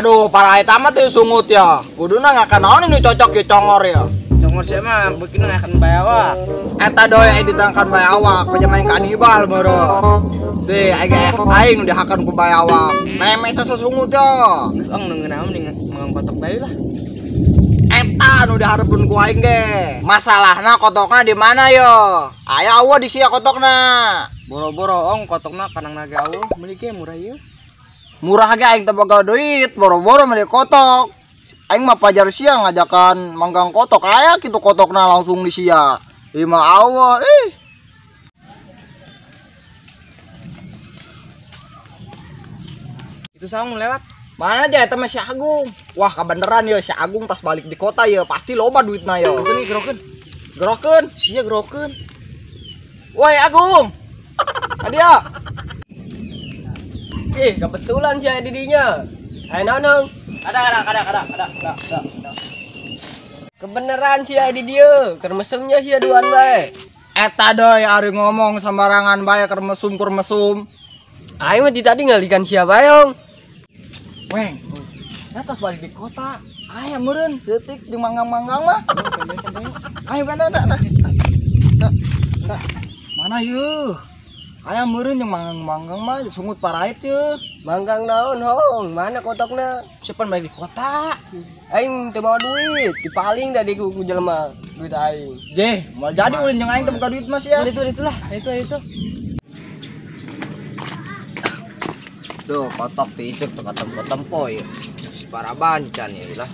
Aduh, parah eta mah teh sungut ya. Kuduna ngakan naon ini cocok ye congor ya. Congor sia mah bikin ngakan bae awak. Eta doy aya ditangkan bae awak, main kanibal meureun. Teh aing nu dihakan ku bae awak. Meme sasungut ya. Geus ong nu ngeunah mending manggang kotok bae lah. Eta nu dihareupeun ku aing ge. Masalahna kotokna di mana yo? Aya eueuh di sia kotokna. Boro-boro ong kotokna kanang naga eueuh, meuli ge murah ieu. Murah ge aing teu boga duit, boro-boro meuli kotok. Aing mah pajar sia ngajakan manggang kotok, aya kitu kotokna langsung di sia. Lima awal ih. Itu saung lewat. Mana aja eta mah si Agung. Wah, kabeneran ya si Agung tas balik di kota ya, pasti loba duitna ya. Gerokeun gerokeun. Gerokeun, sia gerokeun. Woi Agung. Adia. Ih, kebetulan sih ada didinya. Ayo naon? Ada. Kebeneran sih ada dia, keur mesumnya sih aduan bae. Eta deui ari ngomong sembarangan bae keur mesum. Aing mah tadi ngalikan sia bae, Ong. Weng, atas balik di kota. Aya meureun seutik di manggang-manggang mah. Ayo bentar. Mana yeuh? Aya meureun jeung manggang-manggang mah sungut parait yeuh. Manggang naon, Hong? Mana kotokna? Siapa balik di kota? Aing teu bawa duit, dipaling tadi ku jelema duit aing. Jeh, moal jadi ulin jeung aing teu boga duit mah sia. Itulah. Tuh kotok diisuk tuh ketempo-tempo ya. Para bancan ya lah.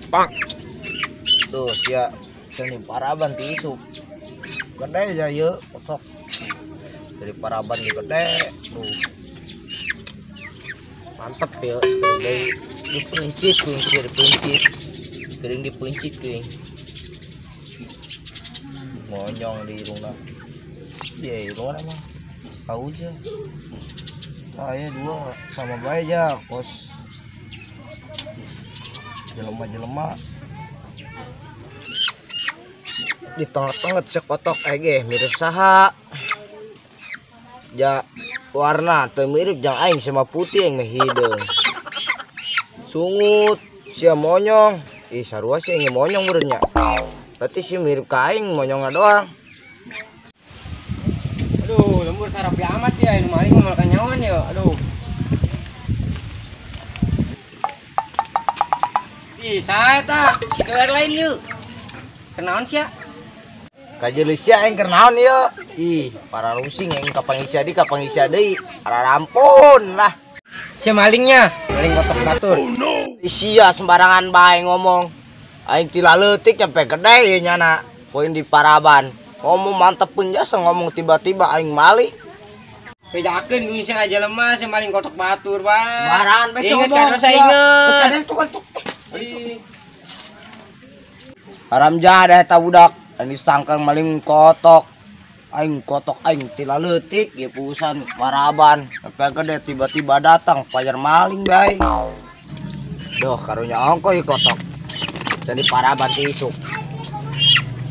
Pak. Tuh sia ini paraban diisuk. Gede ya ye kotok. Dari paraban di gede tuh. Mantep ya segede dipencit kuing dipencit. Kering dipencit kuing. Monyong di rumah. Dia itu mana mah? Tahu aja. Saya dua sama bae aja kos. Jelema-jelema. Di tengah-tengah sekotok ge mirip saha. Ja warna teu mirip jang aing sama putih aing mah hideung. Sungut sia monyong. Ih sarua sia aing monyong meureun nya. Berarti sih mirip ka aing monyongna doang. Aduh, lembur sarapi amat ya, ini maling mau makan nyawan ya. Aduh. Ih, saya tak si doer lain yuk. Kenaon sia? Kajeuleuh sia aing keur naon ieu? Ih, para rusing aing kapanggih sia deui. Para rampun lah. Sia malingnya, maling kotok batur. Oh, no. Sia sembarangan bae ngomong. Aing ti leutik nyampe gede ieu nyana. Poin di paraban. Ngomong mantep pun jasa ngomong tiba-tiba aing maling. Bedakeun ku sing aja lemah, sing maling kotok batur bae. Baran bae inget ka dosa inget. Terus Haram jadah eta budak, aing disangka maling kotok. Aing kotok aing ti leutik ieu puusan paraban. Sampai gede tiba-tiba datang pajar maling bae. Duh karunya ongko ieu kotok. Jadi paraban ti isuk.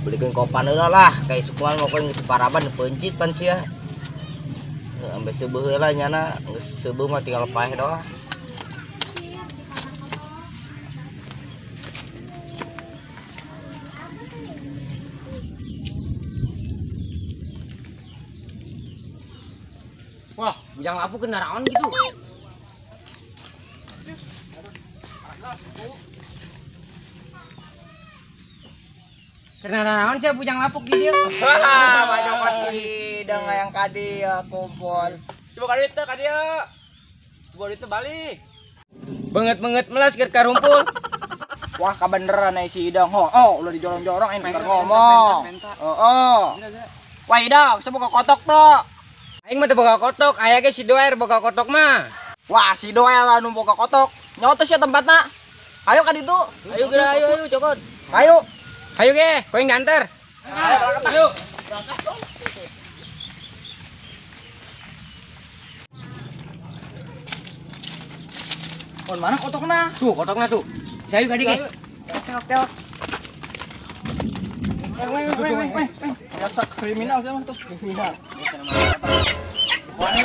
Belikan kopan heula lah, ka isuk mah ngokon geus paraban peuncit pan sia. Ambe seubeuh heula nyana, geus seubeuh mah tinggal paeh doang. Wah, bujang lapuk kendaraan gitu. Kendaraan sih bujang lapuk di dia. Wah, banyak pasti dengan yang kadi ya kumpul. Coba kadi teh kadi ya. Coba duitnya balik. Banget-banget melas keur karumpul. Wah, kabeneran ai si Idang. Oh, oh, ulah dijorong-jorong aing keur ngomong. Heeh. Wah, Idang, semoga kotok tuh. Aing mah teu boga kotok, aya ge si Doer boga kotok mah. Wah, si Doer anu boga kotok. Nyawa teh sia tempatna. Ayo ka ditu. Ayo geura, ayo ayo cokot. Ayo. Ayo ge, kowe nganter. Ayo. Kon mana kotokna? Tuh, kotokna tuh. Saya ka dieu ge. Teok. Weng. Biasa kriminal sih mah tuh. Kriminal. Mana?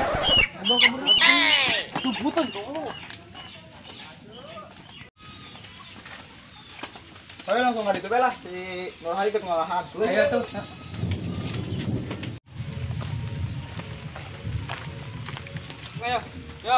Kabur. Tuh butuh tuh. Ayo langsung ngadi tuh lah si Nur Hadi ke ngolahan. Ayo tuh. Ayo. Yo.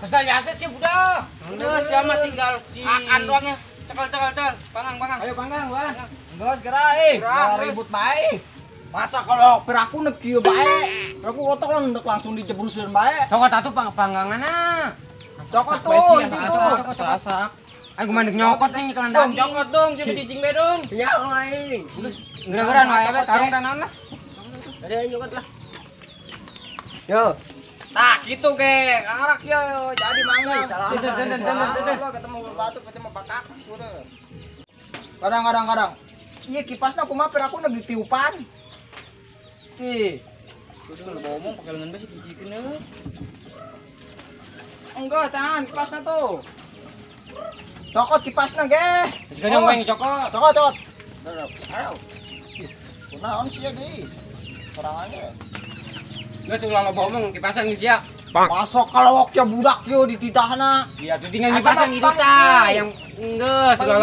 Kesal jasa sih budak. Geus sia mah tinggal makan doang ya. Cekal. Panggang. Ayo panggang, Bang. Geus geura euy. Ribut bae. Masa kalau piraku nek kieu bae. Aku otak langsung dijebrusin bae. Cokot atuh pangganganna. Cokot tuh, itu tuh. Asak. Aing kumaha nyokot aing nyekelan daging. Nyokot dong, si cicing be dong. Ya aing. Geus geura-geuran wae we tarung teh naon lah. Tadi aing nyokot lah. Yo. Tah gitu ge, ngarak yo jadi mangga. Den. Ketemu batu ketemu bakak. Kadang-kadang. Iya kipasna kumaha piraku nek ditiupan. Ih. Terus kalau ngomong pakai lengan besi gigikeun euy. Enggak, tahan kipasna tuh. Cokot kipasna ge. Geus geuning wae cokot. Cokot. Ayo. Kunaon sih ya, Di? Sorangan ge. Geus ulah loba omong kipasan geus ya. Masuk kalau ya budak yo dititahna. Iya, tuh tinggal kipasan gitu tah yang geus ulah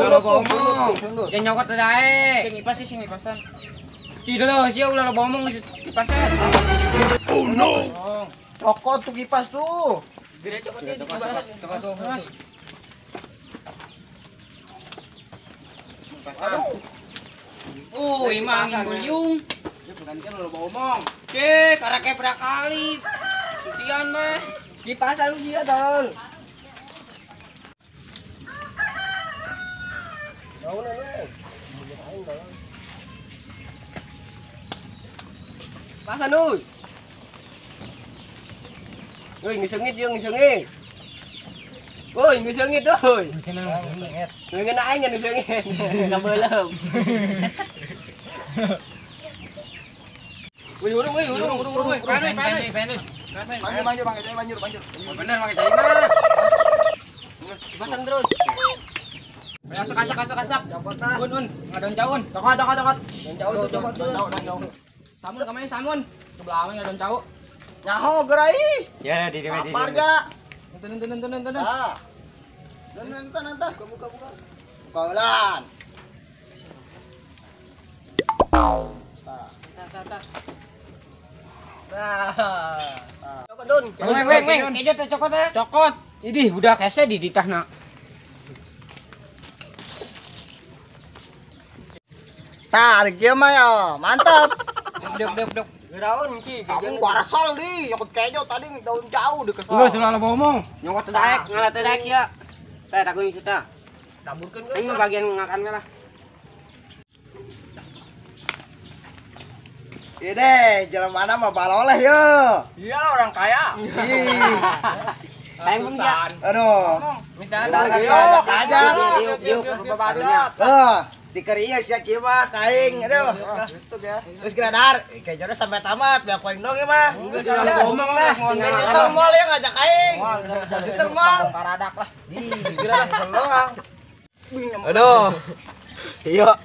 loba omong. Yang nyokot teh dae. Sing kipas sih sing kipasan. Tidak sia ulah loba omong geus kipasan. Oh no. Cokot tuh kipas tuh. Gede cokot tuh cokot tuh. Mas. Kipasan. Oh, imah angin beliung. Ya bukan kan loba omong. Ke karake kali. Putian mah. Kipasan lu sia tol. Naon we? Kipasan euy. Woi, ngisengit yo ngisengit. Woi, ngisengit euy. Ngisengit. Ngeungeun aing ngisengit. Kabeuleum. Woi, urung woi, urung. Panen. Banjur, Bang, banjur. Bener make cai mah. Geus kipasan terus. Ayo asak. Cokot lah. Un, ngadon caun. Cokot. Don cau tuh cokot. Don cau. Samun kamana samun? Sebelah aing ngadon cau. Nyaho geura ih. Ya, di. Lapar ja. Nonton. Ah. Nonton. Buka. Buka ulan. Tah. Nah. Cokot don. Weng, kejo teh cokot teh. Cokot. Idih budak hese di ditahna. Tah, kieu mah yo, mantap. Duk. Geraun ki, kamu warasol di, nyokot kejo tadi daun jauh di kesal. Geus ulah loba omong, nyokot teh daek, ngalah teh daek ya. Teh takuin kita. Taburkeun geus. Aing mah bagian ngakannya lah. Ieu deh, jelema mana mah baloleh yo. Iya orang kaya. Ih. Aing mah ya. Aduh. Misalnya aja. Diuk. Heuh. Tiker ieu sia kieu mah kaing aduh. Gitu ya. Geus geura dahar, kejona sampai tamat, biar ku aing dong ieu mah. Geus ulah ngomong lah. Nyesel moal ya ngajak aing. Nyesel moal. Paradak lah. Di, geus geura nyesel doang. Aduh. Iya.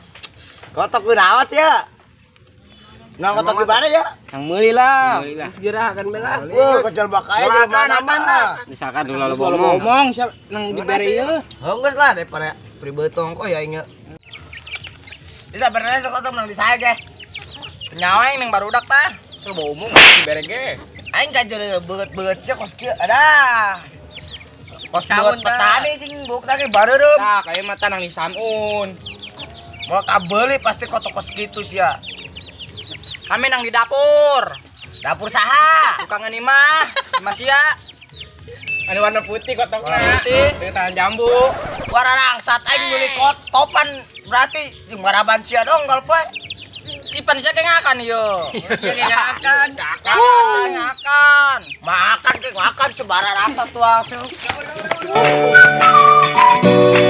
Kotok kunaon ya? Nah, kotok di mana ya? Yang meuli lah. Geus geura kan bela. Wah, kejel bakaya jelema mana. Misalkan ulah loba omong siap nang dibere ieu. Heuh geus lah daripada pribetong kok ya aing. Bisa benernya sok kotok nang di saya ge. Nyawa aing nang barudak tah. Loba omong dibere ge. Aing kajeul beungeut-beungeut sia kos kieu. Adah. Kos beungeut petani cing buuk tah ge bareureum. Tah, kayak mata nang di samun. Mau kabeuli pasti kotok kos kitu sia. Kami nang di dapur. Dapur saha? Tukang imah, imah sia. Anu warna putih kotokna. Putih. Dengan tangan jambu. Warna langsat aing meuli kotopan berarti jeung maraban sia dong kalau poe. Cipan sia ge ngakan ieu. Sia ge ngakan. Ngakan. Makan ge makan sebara rasa tuang. Aduh.